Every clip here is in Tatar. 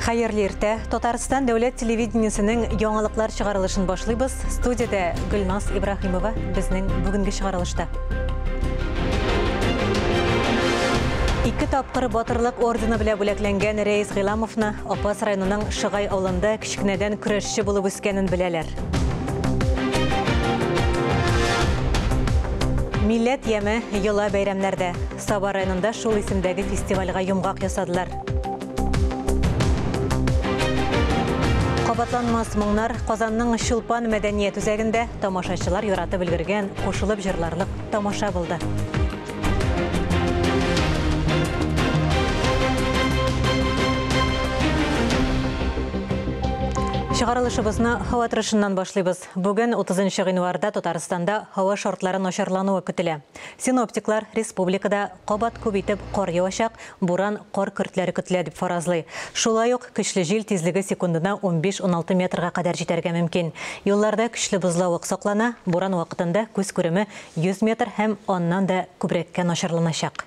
Хәерле иртә. Татарстан дәүләт телевидениесенең яңалыклар чыгарылышын башлыйбыз. Студиядә Гөлназ Ибраһимова безнең бүгенге чыгарылышта. Ике тапкыр Батырлык ордены белән бүләкләнгән Рәис Гыйламовны Апас районының Шыгай авылында кечкенәдән көрәшче булып үскәнен беләләр. Милләт яме йола бәйрәмнәрдә. Саба районында шул исемдәге фестивальгә йомгак ясадылар. Кабатланмас моңнар Казанның Чулпан мәдәният үзәгендә тамашачылар яратып өлгергән кушылып җырларлык тамаша булды. Чыгарылышыбызны һава торышыннан башлыйбыз. Бүген 30 гыйнварда Татарстанда һава шартлары начарлануы көтелә. Синоптиклар республикада кабат күп итеп кар явачак, буран, кар көртләре көтелә дип фаразлый. Шулай ук көчле җил тизлеге секундына 15-16 метрга кадәр җитәргә мөмкин. Юлларда көчле бозлавык саклана, буран вакытында күз күреме 100 метр һәм аннан да күбрәккә начарланачак.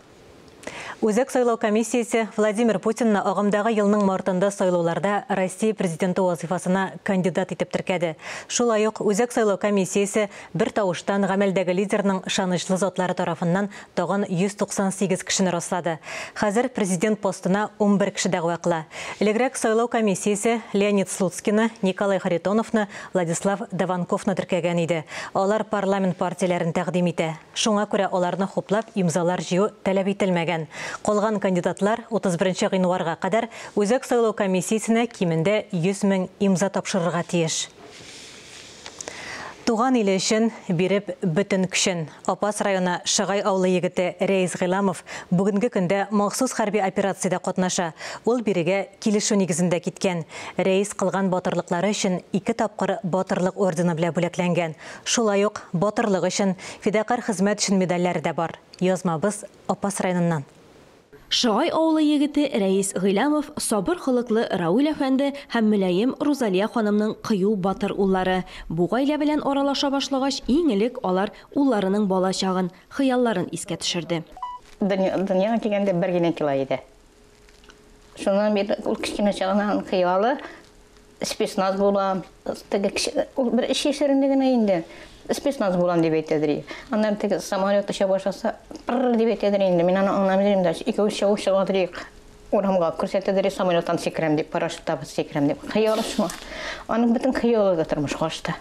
Үзәк сайлау комиссиясе Владимир Путинны агымдагы елның мартында сайлауларда Россия президенты вазифасына кандидат итеп теркәде. Шулай ук Үзәк сайлау комиссиясе бер тавыштан гамәлдәге лидерның ышанычлы затлары тарафыннан тагын 198 кешене раслады. Хәзер президент постына 11 кеше дәгъва кыла. Элегрәк сайлау комиссиясе Леонид Слуцкийны, Николай Харитоновны, Владислав Даванковны теркәгән иде. Алар парламент партияләрен тәкъдим итә. Шуңа күрә аларны хуплап имзалар җыю таләп ителмәгән. Калган кандидатлар 31 гыйнварга кадәр Үзәк сайлау комиссиясенә кимендә 100 мең имза тапшырырга тиеш. Туган иле өчен биреп бөтен көчен. Апас районы Шыгай авылы егете Рәис Гыйламов бүгенге көндә махсус хәрби операциядә катнаша. Ул бирегә килешү нигезендә киткән. Рәис кылган батырлыклары өчен ике тапкыр Батырлык ордены белән бүләкләнгән. Шулай ук батырлык өчен, фидакарь хезмәт өчен медальләре дә бар. Язмабыз Апас районыннан. Шыгай авылы егете Рәис Гыйләмов сабыр холыклы Рауил әфәнде һәм мөлаем Рузалия ханымның кыю батыр уллары. Бу гаилә белән аралаша башлагач, иң элек алар улларының бала чагын, хыялларын искә төшерде. Дөньяга килгәндә бер генә кило иде. Шуннан бирле ул кечкенә чагыннан хыялы спецназ булам, теге кеше, ул бер эш яшеренде генә инде. Спецназ булам дип әйтәдер. Аннан теге самолет оча башласа, пыр дип әйтәдер инде. Мин аны аңламыйм дим дә, икәү чыгып чыгадыр. Урамга күрсәтәдер, самолеттан сикерәм дип, парашютта сикерәм дип. Хыялы шуңа. Аның бөтен хыялы да тормышка ашты.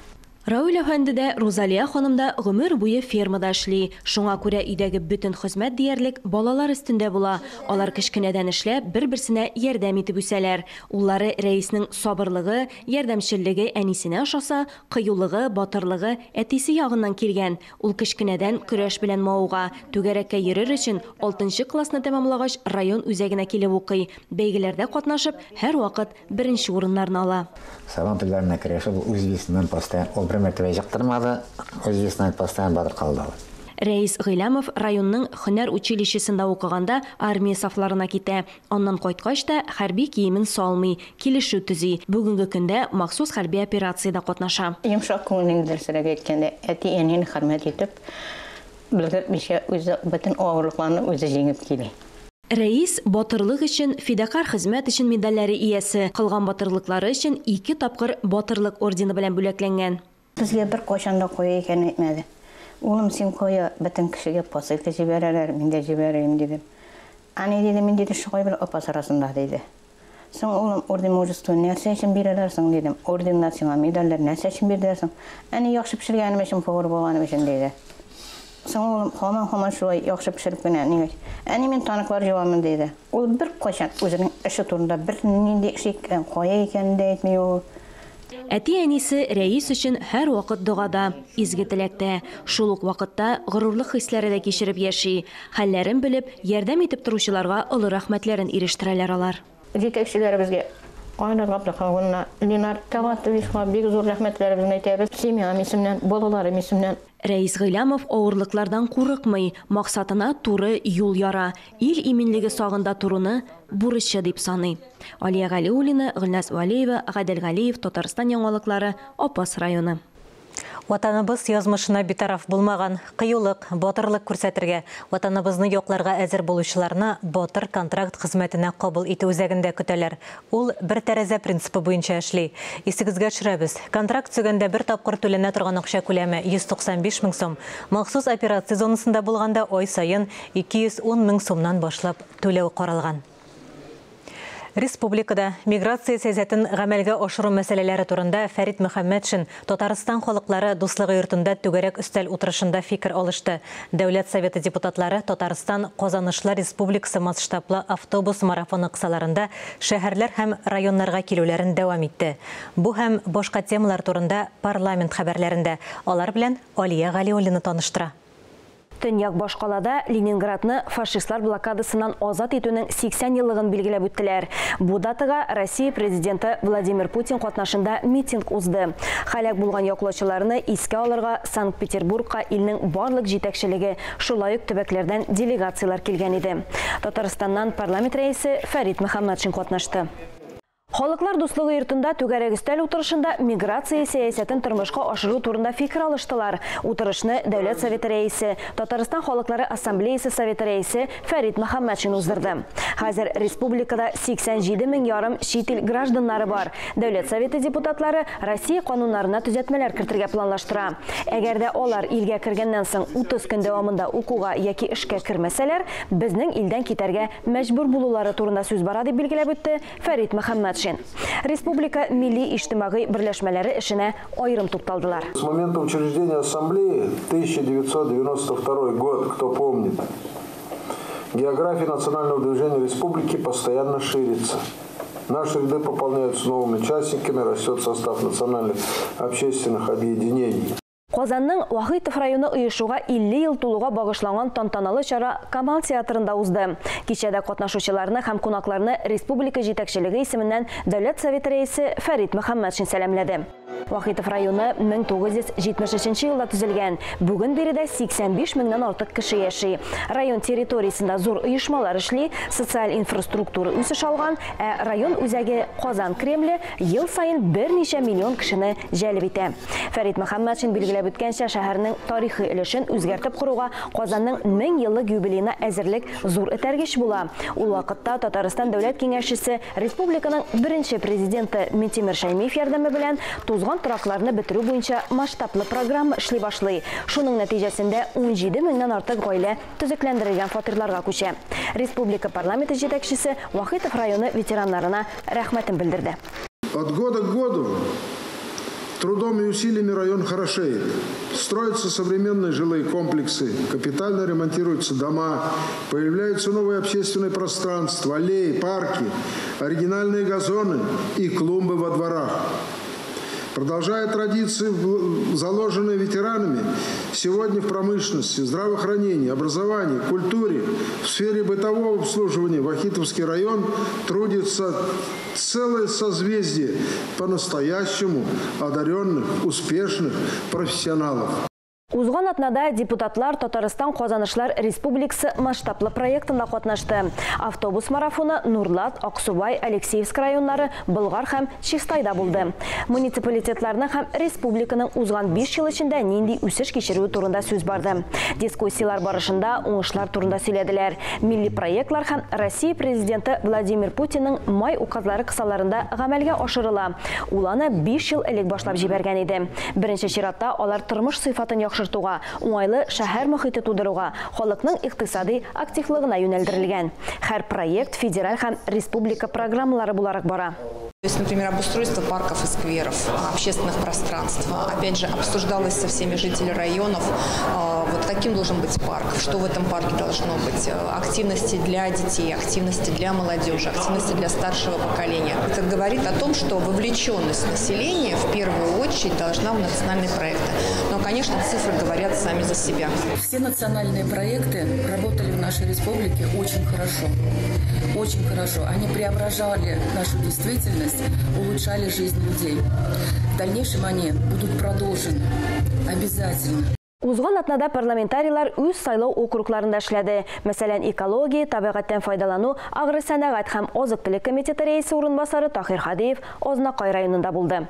Рауил әфәнде дә, Рузалия ханым да гомер буе фермада эшли. Шуңа күрә өйдәге бөтен хезмәт диярлек балалар өстендә була. Алар кечкенәдән эшләп, бер-берсенә ярдәм итеп үсәләр. Уллары Рәиснең сабырлыгы, ярдәмчеллеге әнисенә ошаса, кыюлыгы, батырлыгы әтисе ягыннан килгән. Ул кечкенәдән көрәш белән мавыга. Түгәрәккә йөрер өчен 6 классны тәмамлагач район үзәгенә килеп укый. Бәйгеләрдә катнашып, һәрвакыт беренче урыннарны ала. Сабан туйларына көрәшеп, ул үз весеннән постоянно, ул бер мәртәбә җыктырмады, үз весеннән постоянно батыр калды ул. Рәис Гыйләмов районның һөнәр училищесында укыганда армия сафларына китә. Аннан кайткач та хәрби киемен салмый, килешү төзи. Бүгенге көндә махсус хәрби операциядә катнаша. Йомшак күңелен дөресрәк әйткәндә, әти-әнине хөрмәт итеп, белгертмичә үзе бөтен авырлыкларны үзе җиңеп килә. Рәис батырлык өчен, фидакарь хезмәт өчен медальләре иясе, кылган батырлыклары өчен ике тапкыр Батырлык ордены белән бүләкләнгән. Безгә бер кайчан да кая икәнен әйтмәде. Улым, син кая, бөтен кешегә посылка җибәрәләр, мин дә җибәрәм дидем. Әни диде, мин диде, Шыгай белән Апас арасында диде. Соң, улым, орден мужество нәрсә өчен бирәләр соң дидем. Орденнар сиңа, медальләр нәрсә өчен бирделәр соң? Әни, яхшы пешергәнем өчен, повар булганым өчен диде. Соң, улым, һаман-һаман шулай яхшы пешереп кенә, нигә? Әни, мин таныклар җуамын диде. Ул бер кайчан үзенең эше турында бер нинди эш икән, кая икәнен дә әйтми ул. Әти-әнисе Рәис өчен һәрвакыт догада, изге теләктә. Шул ук вакытта горурлык хисләре дә кичереп яши. Хәлләрен белеп, ярдәм итеп торучыларга олы рәхмәтләрен ирештерәләр алар. Җитәкчеләребезгә Айнур Габдехаевна, Ленар Таватовичка бик зур рәхмәтләребезне әйтәбез. Семьям исемнән, балаларым исемнән. Рәис Гыйләмов авырлыклардан курыкмый, максатына туры юл яра. Ил иминлеге сагында торуны бурычы дип саный. Алия Галиуллина, Гөлназ Вәлиева, Гадел Галиев, Татарстан яңалыклары, Апас районы. Ватаныбыз язмышына битараф булмаган, кыюлык, батырлык күрсәтергә, ватаныбызны якларга әзер булучыларны батыр контракт хезмәтенә кабул итү үзәгендә көтәләр. Ул бер тәрәзә принципы буенча эшли. Исегезгә төшерәбез. Контракт төзегәндә бер тапкыр түләнә торган акча күләме 195 мең сум. Махсус операция зонасында булганда ай саен 210 мең сумнан башлап түләү каралган. Республикада миграция сәясәтен гамәлгә ашыру мәсьәләләре турында Фәрит Мөхәммәтшин Татарстан халыклары дуслыгы йортында түгәрәк өстәл утырышында фикер алышты. Дәүләт Советы депутатлары Татарстан Казанышлар Республикасы масштаблы автобус марафоны кысаларында шәһәрләр һәм районнарга килүләрен дәвам итте. Бу һәм башка темалар турында парламент хәбәрләрендә. Алар белән Алия Галиуллина таныштыра. Төньяк башкалада Ленинградны фашистлар блокадасыннан азат итүнең 80 еллыгын билгеләп үттеләр. Бу датага Россия президенты Владимир Путин катнашында митинг узды. Һәлак булган яклаучыларны искә алырга Санкт-Петербургка илнең барлык җитәкчелеге, шулай ук төбәкләрдән делегацияләр килгән иде. Татарстаннан парламент рәисе Фәрит Мөхәммәтшин катнашты. Халыклар дуслыгы йортында түгәрәк өстәл утырышында миграция сәясәтен тормышка ашыру турында фикер алыштылар. Утырышны Дәүләт Советы рәисе, Татарстан халыклары ассамблеясы советы рәисе Фәрит Мөхәммәтшин уздырды. Хәзер республикада 87 мең ярым чит ил гражданнары бар. Дәүләт Советы депутатлары Россия кануннарына төзәтмәләр кертергә планлаштыра. Әгәр дә алар илгә кергәннән соң 30 көн дәвамында укуга яки эшкә кермәсәләр, безнең илдән китәргә мәҗбүр булулары турында сүз бара дип билгеләп үтте Фәрит Мөхәммәтшин. Республика милли иҗтимагый берләшмәләре эшенә аерым тукталдылар. С момента учреждения ассамблеи 1992 год, кто помнит, география национального движения республики постоянно ширится. Наши ряды пополняются новыми участниками, растет состав национальных общественных объединений. Казанның Вахитов районы оешуга 50 ел тулуга багышланган тантаналы чара Камал театрында узды. Кичәдә катнашучыларны һәм кунакларны республика җитәкчелеге исеменнән Дәүләт Советы рәисе Фәрит Мөхәммәтшин сәламләде. Вахитов районы 1973 елда төзелгән. Бүген биредә 85 меңнән артык кеше яши. Район территориясендә зур оешмалар эшли, социаль инфраструктура үсеш алган, ә район үзәге Казан Кремле ел саен берничә миллион кешене җәлеп итә. Фәрит Мөхәммәтшин билгеләп үткәнчә, шәһәрнең тарихи өлешен үзгәртеп коруга Казанның 1000 еллык юбилеена әзерлек зур этәргеч була. Ул вакытта Татарстан Дәүләт Киңәшчесе, республиканың беренче президенты Минтимер Шәймиев ярдәме белән тузган торакларны бетерү буенча масштаблы программа эшли башлый. Шуның нәтиҗәсендә 17 меңнән артык гаилә төзекләндерелгән фатирларга күчә. Республика парламенты җитәкчесе Вахитов районы ветераннарына рәхмәтен белдерде. От года к году трудом и усилиями район хорошеет. Строятся современные жилые комплексы, капитально ремонтируются дома, появляются новые общественные пространства, аллеи, парки, оригинальные газоны и клумбы во дворах. Продолжая традиции, заложенные ветеранами, сегодня в промышленности, здравоохранении, образовании, культуре, в сфере бытового обслуживания Вахитовский район трудится целое созвездие по-настоящему одаренных, успешных профессионалов. Узган атнада депутатлар Татарстан Казанышлар Республикасы масштаблы проектында катнашты. Автобус марафоны Нурлат, Аксубай, Алексеевск районнары, Болгар һәм Чистайда булды. Муниципалитетларның һәм республиканың узган 5 ел эчендә нинди үсеш кичерүе турында сүз барды. Дискуссиялар барышында уңышлар турында сөйләделәр. Милли проектлар һәм Россия президенты Владимир Путинның май указлары кысаларында гамәлгә ашырыла. Ул аны 5 ел элек башлап җибәргән иде. Беренче чиратта алар тормыш сыйфатын яхшыртуга, уңайлы шәһәр мөхите тудыруга, халыкның икътисади активлыгына юнәлдерелгән. Һәр проект федераль һәм республика программалары буларак бара. То есть, например, обустройство парков и скверов, общественных пространств. Опять же, обсуждалось со всеми жителями районов, вот каким должен быть парк, что в этом парке должно быть, активности для детей, активности для молодежи, активности для старшего поколения. Это говорит о том, что вовлеченность населения в первую очередь должна в национальные проекты. Но, конечно, цифры говорят сами за себя. Все национальные проекты работали в нашей республике очень хорошо. Очень хорошо. Они преображали нашу действительность, улучшали жизнь людей. В дальнейшем они будут продолжены. Обязательно. Узган атнада парламентарийлар үз сайлау округларында эшләде. Мәсәлән, экология, табигатьтән файдалану, агросәнәгать һәм азык-төлек комитеты рәисе урынбасары Таһир Хадиев Азнакай районында булды.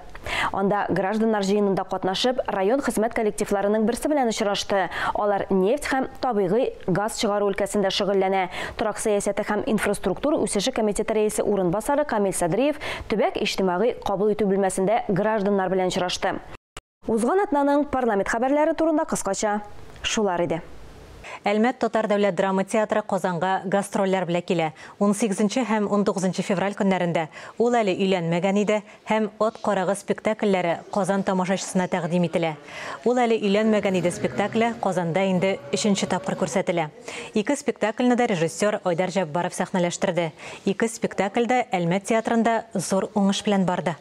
Анда гражданнар җыенында катнашып, район хезмәт коллективларының берсе белән очрашты. Алар нефть һәм табигый газ чыгару өлкәсендә шөгыльләнә. Торак сәясәте һәм инфраструктура үсеше комитеты рәисе урынбасары Камил Садриев төбәк иҗтимагый кабул итү бүлмәсендә гражданнар белән очрашты. Узган атнаның парламент хәбәрләре турында кыскача шулар иде. Әлмәт татар дәүләт драма театры Казанга гастрольләр белән килә. 18 һәм 19 февраль көннәрендә ул әле өйләнмәгән иде һәм Ат карагы спектакльләре Казан тамашачысына тәкъдим ителә. Ул әле өйләнмәгән иде спектакле Казанда инде 3нче тапкыр күрсәтелә. Ике спектакльне дә режиссер Айдар Җаббаров сәхнәләштерде. Ике спектакль дә Әлмәт театрында зур уңыш белән барды.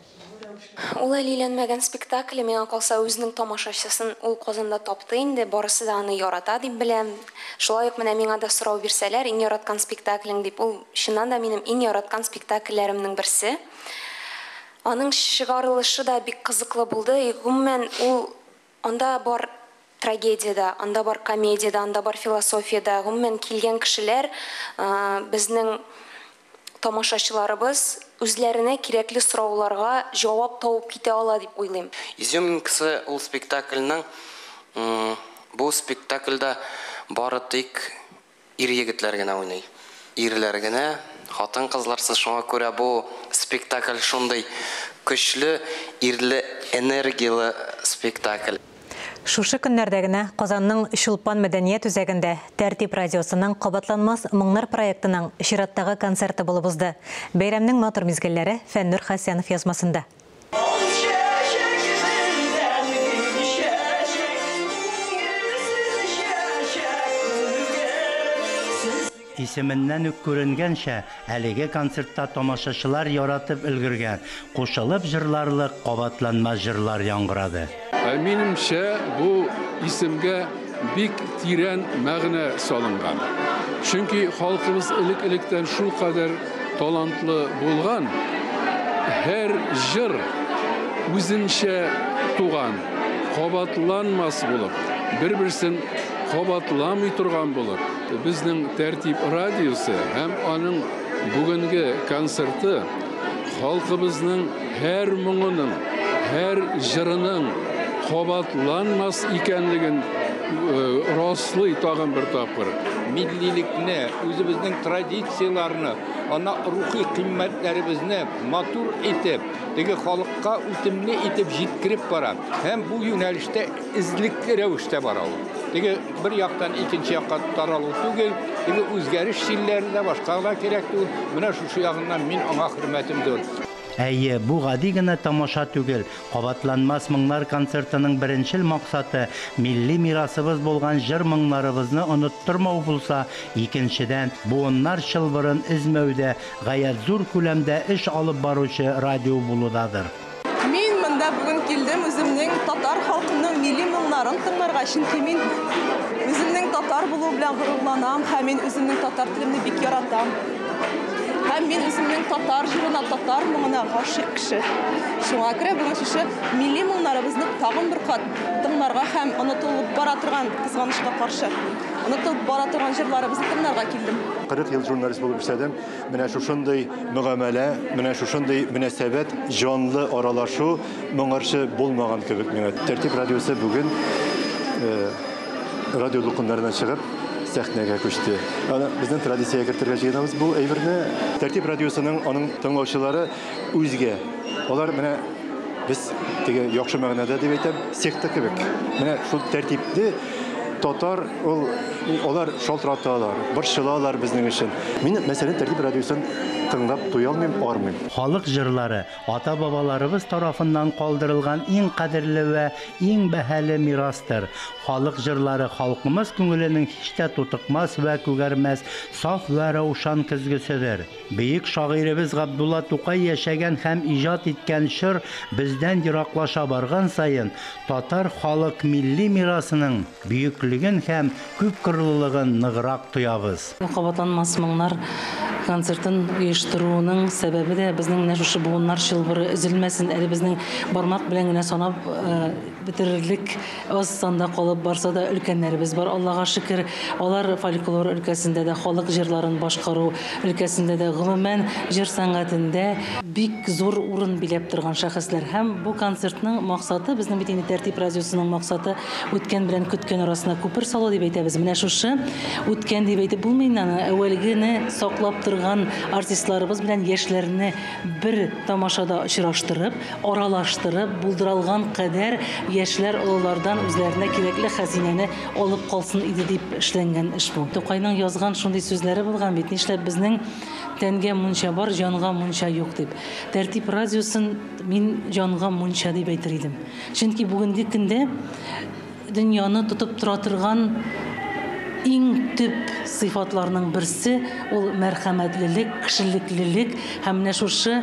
Ул әле өйләнмәгән спектакле, миңа калса, үзенең тамашачысын ул Казанда тапты инде, барысы да аны ярата дип беләм. Шулай ук менә миңа да сорау бирсәләр, иң яраткан спектаклең дип, ул чыннан да минем иң яраткан спектакльләремнең берсе. Аның чыгарылышы да бик кызыклы булды. Гомумән, ул анда бар трагедия да, анда бар комедия да, анда бар философия да. Гомумән, килгән кешеләр безнең тамашачыларыбыз үзләренә кирәкле сорауларга җавап табып китә ала дип уйлыйм. Изюминкасы ул спектакльнең, бу спектакльдә бары тик ир егетләр генә уйный. Ирләр генә, хатын-кызларсыз. Шуңа күрә бу спектакль шундый көчле, ирле, энергияле спектакль. Шушы көннәрдә генә Казанның Чулпан мәдәният үзәгендә Тәртип радиосының Кабатланмас моңнар проектының чираттагы концерты булып узды. Бәйрәмнең матур мизгелләре Фәннур Хәсәнов язмасында. Исеменнән үк күренгәнчә, әлеге концертта тамашачылар яратып өлгергән, кушылып җырларлык кабатланмас җырлар яңгырады. Минемчә, бу исемгә бик тирән мәгънә салынган. Чөнки халкыбыз элек-электән шул кадәр талантлы булган, һәр җыр үзенчә туган, кабатланмас булып, бер-берсен кабатламый торган булып, безнең Тәртип радиосы һәм аның бүгенге концерты халкыбызның һәр моңының, һәр җырының кабатланмас икәнлеген раслый тагын бер тапкыр. Миллилекне, үзебезнең традицияләрне, ана рухи кыйммәтләребезне матур итеп, теге халыкка үтемле итеп җиткереп бара. Һәм бу юнәлештә эзлекле рәвештә бара ул. Теге бер яктан икенче якка таралу түгел, теге үзгәреш җилләре дә башка да кирәк түгел. Менә шушы ягыннан мин аңа хөрмәтем зур. Әйе, бу гади генә тамаша түгел. Кабатланмас моңнар концертының беренчел максаты милли мирасыбыз булган җыр моңнарыбызны оныттырмау булса, икенчедән, буыннар чылбырын эзмәүдә гаять зур күләмдә эш алып баручы радио булудадыр. Мин монда бүген килдем үземнең татар халкының милли моңнарын тыңларга, чөнки мин үземнең татар булу белән горурланам һәм мин үземнең татар телемне бик яратам. Һәм мин үземнең татар җырына, татар моңына гашыйк кеше. Шуңа күрә бүген шушы милли моңнарыбызны тагын бер кат тыңларга һәм онытылып бара торган, кызганычка каршы, онытылып бара торган җырларыбызны тыңларга килдем. 40 ел журналист булып эшләдем. Менә шушындый мөгамәлә, менә шушындый мөнәсәбәт, җанлы аралашу моңарчы булмаган кебек миңа. Тәртип радиосы бүген радио дулкыннарына чыгып сәхнәгә күчте. Аны безнең традициягә кертергә җыенабыз бу әйберне. Тәртип радиосының аның тыңлаучылары үзгә. Алар менә без теге яхшы мәгънәдә дип әйтәм, секта кебек. Менә шул тәртипне татар ул алар шалтыраталар, борчылалар безнең өчен. Мин мәсәлән Тәртип радиосын тыңлап туя алмыйм, армыйм. Халык җырлары ата-бабаларыбыз тарафыннан калдырылган иң кадерле вә иң бәһале мирастыр. Халык җырлары халкымыз күңеленең һич тә тутыкмас вә күгәрмәс саф вә раушан көзгеседер. Бөек шагыйребез Габдулла Тукай яшәгән һәм иҗат иткән чор бездән ераклаша барган саен татар халык милли мирасының бөеклеген һәм күпкырлылыгын ныграк тоябыз. Кабатланмас моңнар концертын оештыруның сәбәбе дә безнең менә шушы буыннар чылбыры өзелмәсен, әле безнең бармак белән генә санап бетерерлек аз санда калып барса да өлкәннәребез бар. Аллага шөкер, алар фольклор өлкәсендә дә, халык җырларын башкару өлкәсендә дә, гомумән җыр сәнгатендә бик зур урын биләп торган шәхесләр. Һәм бу концертның максаты, безнең бит инде Тәртип радиосының максаты үткән белән көткән арасына күпер салу дип әйтәбез. Менә шушы үткән дип әйтеп булмый инде аны, әүвәлгене саклап торган артистларыбыз белән яшьләрне бер тамашада очраштырып, аралаштырып, булдыралган кадәр яшьләр олылардан үзләренә кирәкле хәзинәне алып калсын иде дип эшләнгән эш бу. Тукайның язган шундый сүзләре булган бит, нишләп безнең тәнгә мунча бар, җанга мунча юк дип. Тәртип радиосын мин җанга мунча дип әйтер идем. Чөнки бүгенге көндә дөньяны тотып тора торган иң төп сыйфатларның берсе ул мәрхәмәтлелек, кешелеклелек һәм менә шушы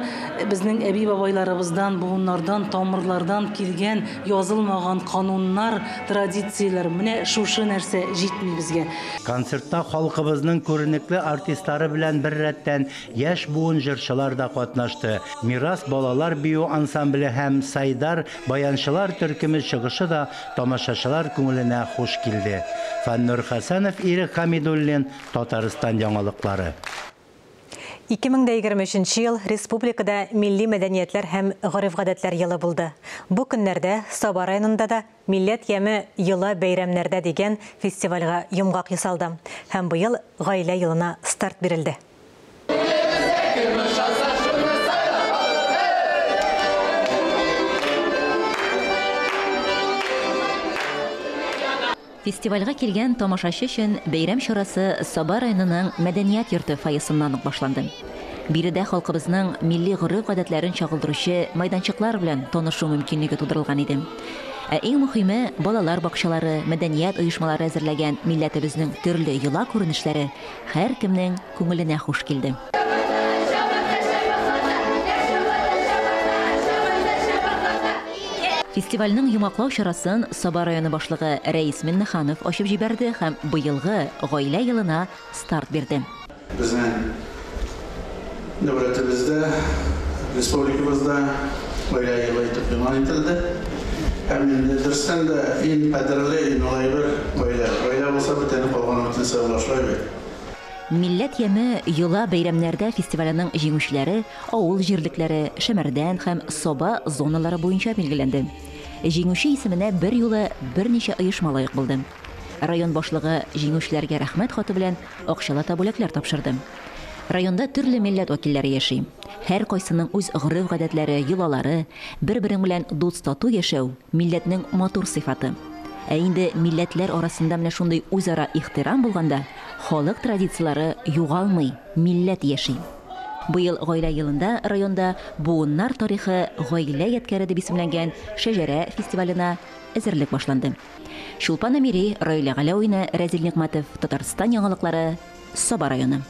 безнең әби-бабайларыбыздан, буыннардан, тамырлардан килгән язылмаган кануннар, традицияләр, менә шушы нәрсә җитми безгә. Концертта халкыбызның күренекле артистлары белән бер рәттән яшь буын җырчылар да катнашты. Мирас балалар бию ансамбле һәм Сайдар баянчылар төркеме чыгышы да тамашачылар күңеленә хуш килде. Фаннур Хәсәнов, Ирек Хамидуллин, Татарстан яңалыклары. 2023 ел республикада милли мәдәниятләр һәм гореф-гадәтләр елы булды. Бу көннәрдә Саба районында да Милләт яме йола бәйрәмнәрдә дигән фестивальгә йомгак ясалды. Һәм быел гаилә елына старт бирелде. Фестивальгә килгән тамашачы өчен бәйрәм чарасы Саба районының мәдәният йорты фойесыннан ук башланды. Биредә халкыбызның милли гореф-гадәтләрен чагылдыручы майданчыклар белән танышу мөмкинлеге тудырылган иде. Ә иң мөһиме, балалар бакчалары, мәдәният оешмалары әзерләгән милләтебезнең төрле йола күренешләре һәркемнең күңеленә хуш килде. Фестивальнең йомгаклау чарасын Саба районы башлыгы Рәис Миннеханов ачып җибәрде һәм быелгы гаилә елына старт бирде. Безнең дәүләтебездә, республикабызда гаилә елы итеп игълан ителде. Һәм инде дөрестән дә иң кадерле, иң олы әйбер гаилә. Гаилә булса, бүтәне калганы бөтенесе була бит. Милләт яме йола бәйрәмнәрдә фестиваленең җиңүчеләре авыл җирлекләре, Шәмәрдән һәм Саба зоналары буенча билгеләнде. Җиңүче исеменә бер юлы берничә оешма лаек булды. Район башлыгы җиңүчеләргә рәхмәт хаты белән акчалата бүләкләр тапшырды. Районда төрле милләт вәкилләре яши. Һәр кайсының үз гореф-гадәтләре, йолалары, бер-берең белән дус-тату яшәү милләтнең матур сыйфаты. Ә инде милләтләр арасында менә шундый үзара ихтирам булганда, халык традицияләре югалмый, милләт яши. Быел гаилә елында районда Буыннар тарихы гаилә ядкәре дип исемләнгән Шәҗәрә фестиваленә әзерлек башланды. Чулпан Әмири, Раилә Галәүина, Рәзил Нигъмәтов, Татарстан яңалыклары, Саба районы.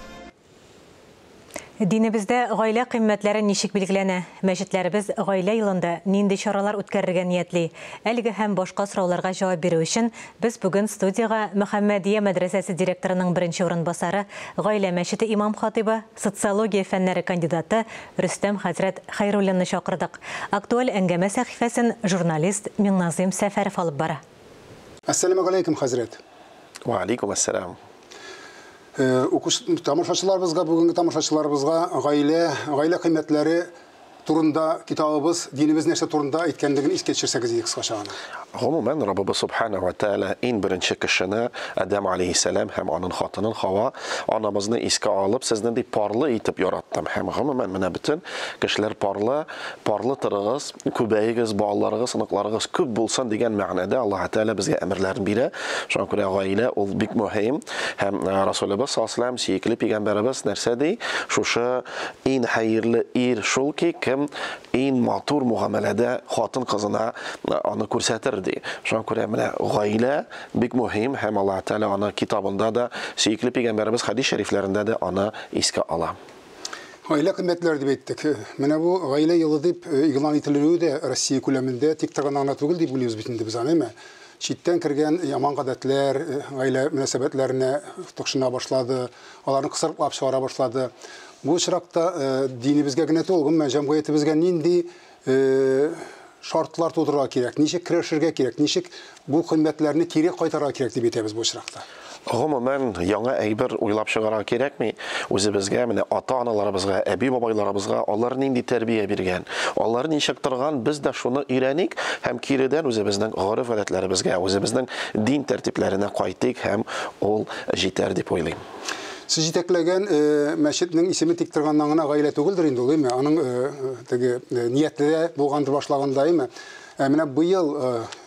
Динебездә гаилә кыйммәтләре ничек билгеләнә? Мәчетләребез гаилә елында нинди чаралар үткәрергә ниятли? Әлеге һәм башка сорауларга җавап бирү өчен без бүген студиягә Мөхәммәдия мәдрәсәсе директорының беренче урынбасары, гаилә мәчете имам хатибы, социология фәннәре кандидаты Рөстәм хәзрәт Хәйруллинны чакырдык. Актуаль әңгәмә сәхифәсен журналист Миңназыйм Сәфәров алып бара. Әссәламү галәйкүм, хәзрәт. Ва алейкум ассалам. Тамашачыларыбызга, бүгенге тамашачыларыбызга гаилә, гаилә кыйммәтләре турында китабыбыз, динебез нәрсә турында әйткәнлеген искә төшерсәгез иде кыскача гына. Гомумән, Раббыбыз Субхана ва Тааля иң беренче кешене Адәм алейһиссәлам һәм аның хатынын Хава анабызны искә алып, сезне дип парлы итеп яраттым. Һәм гомумән менә бөтен кешеләр парлы, парлы торыгыз, күбәйегез, балаларыгыз, оныкларыгыз күп булсын дигән мәгънәдә Аллаһ Тааля безгә әмерләрен бирә. Шуңа күрә гаилә ул бик мөһим. Һәм Расулыбыз саллаллаһу алейһи ва сәлләм, сөекле пәйгамбәребез нәрсә ди? Шушы иң хәерле ир шул ки, кем иң матур мугамәләдә хатын кызына аны күрсәтер ди. Шуңа күрә менә гаилә бик мөһим һәм Аллаһ Тааля аны китабында да, сөекле пәйгамбәребез хадис шәрифләрендә дә аны искә ала. Гаилә кыйммәтләре дип әйттек. Менә бу гаилә елы дип игълан ителүе дә Россия күләмендә тик торган гына түгел дип уйлыйбыз бит инде без аны, әйме? Читтән кергән яман гадәтләр гаилә мөнәсәбәтләренә тыкшына башлады, аларны кысрыклап чыгара башлады. Бу очракта динебезгә генә түгел, гомумән җәмгыятебезгә нинди шартлар тудырырга кирәк, ничек көрәшергә кирәк, ничек бу кыйммәтләрне кире кайтарырга кирәк дип әйтәбез бу очракта? Гомумән, яңа әйбер уйлап чыгарырга кирәкми. Үзебезгә, менә ата-аналарыбызга, әби-бабайларыбызга алар нинди тәрбия биргән, алар ничек торган, без дә шуны өйрәник һәм киредән үзебезнең гореф-гадәтләребезгә, үзебезнең дин тәртипләренә кайтыйк һәм ул җитәр дип уйлыйм. Сез җитәкләгән мәчетнең исеме тик торганнан гына гаилә түгелдер инде ул, әйме? Аның теге нияте дә булгандыр башлаганда, әйме? Менә быел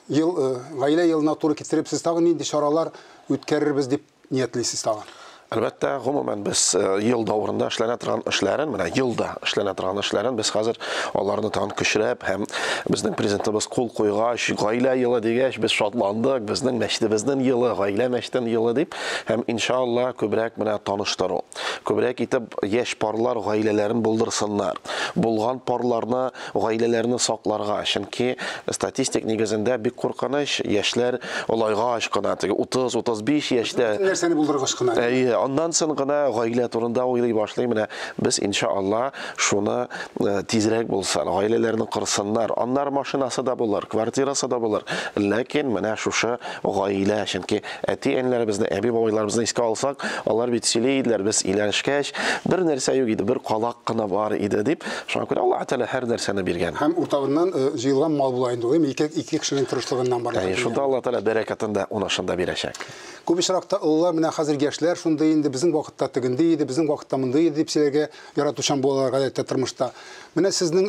ел гаилә елына туры китереп, сез тагын нинди чаралар үткәрербез дип ниятлисез тагын? Әлбәттә, гомумән без ел дәверендә эшләнә торган эшләрен, менә елда эшләнә торган эшләрен без хәзер аларны тагын көчләп һәм безнең президентыбыз кул куйгач, гаилә елы дигәч, без шатландык, безнең мәчетебезнең елы, гаилә мәчетенең елы дип һәм иншалла күбрәк менә таныштыру. Күбрәк итеп яшь парлар гаиләләрен булдырсыннар. Булган парларны, гаиләләрне сакларга, чөнки статистик нигезендә бик куркыныч, яшьләр олайгач кына, теге 30-35 яшьтә нәрсәне булдыргач кына. Әйе, аннан соң гына гаилә турында уйлый башлый. Менә без иншалла шуны тизрәк булсын, гаиләләрне корсыннар. Аннары машинасы да булыр, квартирасы да булыр. Ләкин менә шушы гаилә, чөнки әти-әниләребезне, әби-бабайларыбызны искә алсак, алар бит сөйли иделәр, без өйләнешкәч, бер нәрсә юк иде, бер калак кына бар иде дип. Шуңа күрә Аллаһ Тәгалә һәр нәрсәне биргән. Һәм уртагыннан җыелган мал була инде ул, ике кешенең тырышлыгыннан барлыкка килгән. Шунда Аллаһ Тәгалә бәрәкәтен дә, унышын да бирәчәк. Күп очракта олылар менә хәзер яшьләр шундый инде, безнең вакытта тегендей иде, безнең вакытта мондый иде дип сөйләргә яратучан булалар гадәттә тормышта. Менә сезнең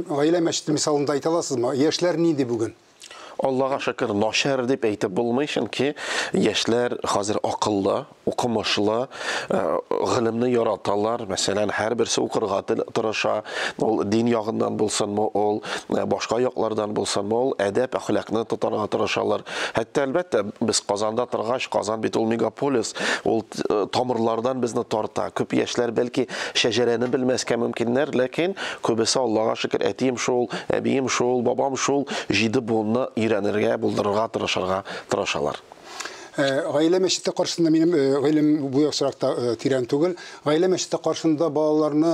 гаилә мәчете мисалында әйтә аласызмы? Яшьләр нинди бүген? Аллаһка шөкер, начар дип әйтеп булмый, чөнки яшьләр хәзер акыллы, укымышлы, гыйлемне яраталар. Мәсәлән, һәрберсе укырга тырыша. Ул дин ягыннан булсынмы, ул башка яклардан булсынмы, ул әдәп, әхлакны тотарга тырышалар. Хәтта әлбәттә, без Казанда торгач, Казан бит ул мегаполис, ул тамырлардан безне тарта. Күп яшьләр бәлки шәҗәрәне белмәскә мөмкиннәр, ләкин күбесе Аллаһка шөкер, әтием шул, әбием шул, бабам шул, җиде буынны өйрәнергә, булдырырга тырышырга тырышалар. Гаилә мәчете каршында минем гыйлем бу яхшыракта тирән түгел. Гаилә мәчете каршында балаларны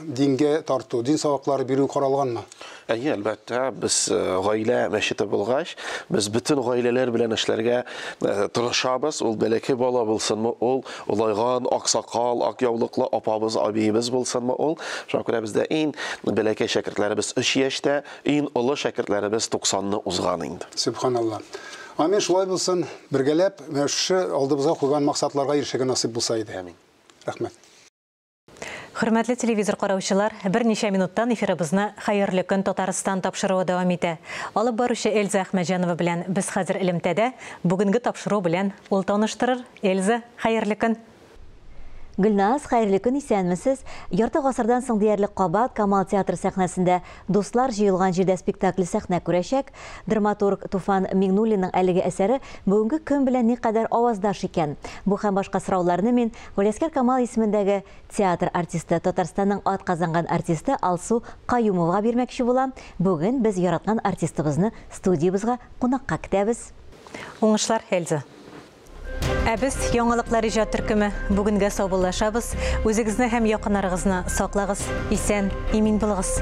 дингә тарту, дин сабаклары бирү каралганмы? Әйе, әлбәттә, без гаилә мәчете булгач, без бөтен гаиләләр белән эшләргә тырышабыз. Ул бәләкәй бала булсынмы, ул олайган, аксакал, ак яулыклы апабыз, абиебез булсынмы, ул. Шуңа күрә бездә иң бәләкәй шәкертләребез 3 яшьтә, иң олы шәкертләребез 90-ны узган инде. Сөбханалла. Амин, шулай булсын. Бергәләп менә шушы алдыбызга куйган максатларга ирешергә насыйп булса иде. Амин. Рәхмәт. Хөрмәтле телевизор караучылар, берничә минуттан эфирыбызны Хәерле көн Татарстан тапшыруы дәвам итә. Алып баручы Эльза Әхмәтҗанова белән без хәзер элемтәдә. Бүгенге тапшыру белән ул таныштырыр. Эльза, хәерле көн. Гөлназ, хәерле көн, исәнмесез. Ярты гасырдан соң диярлек кабат Камал театры сәхнәсендә дуслар җыелган җирдә спектакль сәхнә күрәчәк. Драматург Туфан Миңнуллинның әлеге әсәре бүгенге көн белән никадәр аваздаш икән. Бу һәм башка сорауларны мин Галиәсгар Камал исемендәге театр артисты, Татарстанның атказанган артисты Алсу Каюмовага бирмәкче булам. Бүген без яраткан артистыбызны студиябызга кунакка көтәбез. Уңышлар, Эльза. Ә без яңалыклар иҗат төркеме бүгенгә саубуллашабыз. Үзегезне һәм якыннарыгызны саклагыз, исән, имин булыгыз.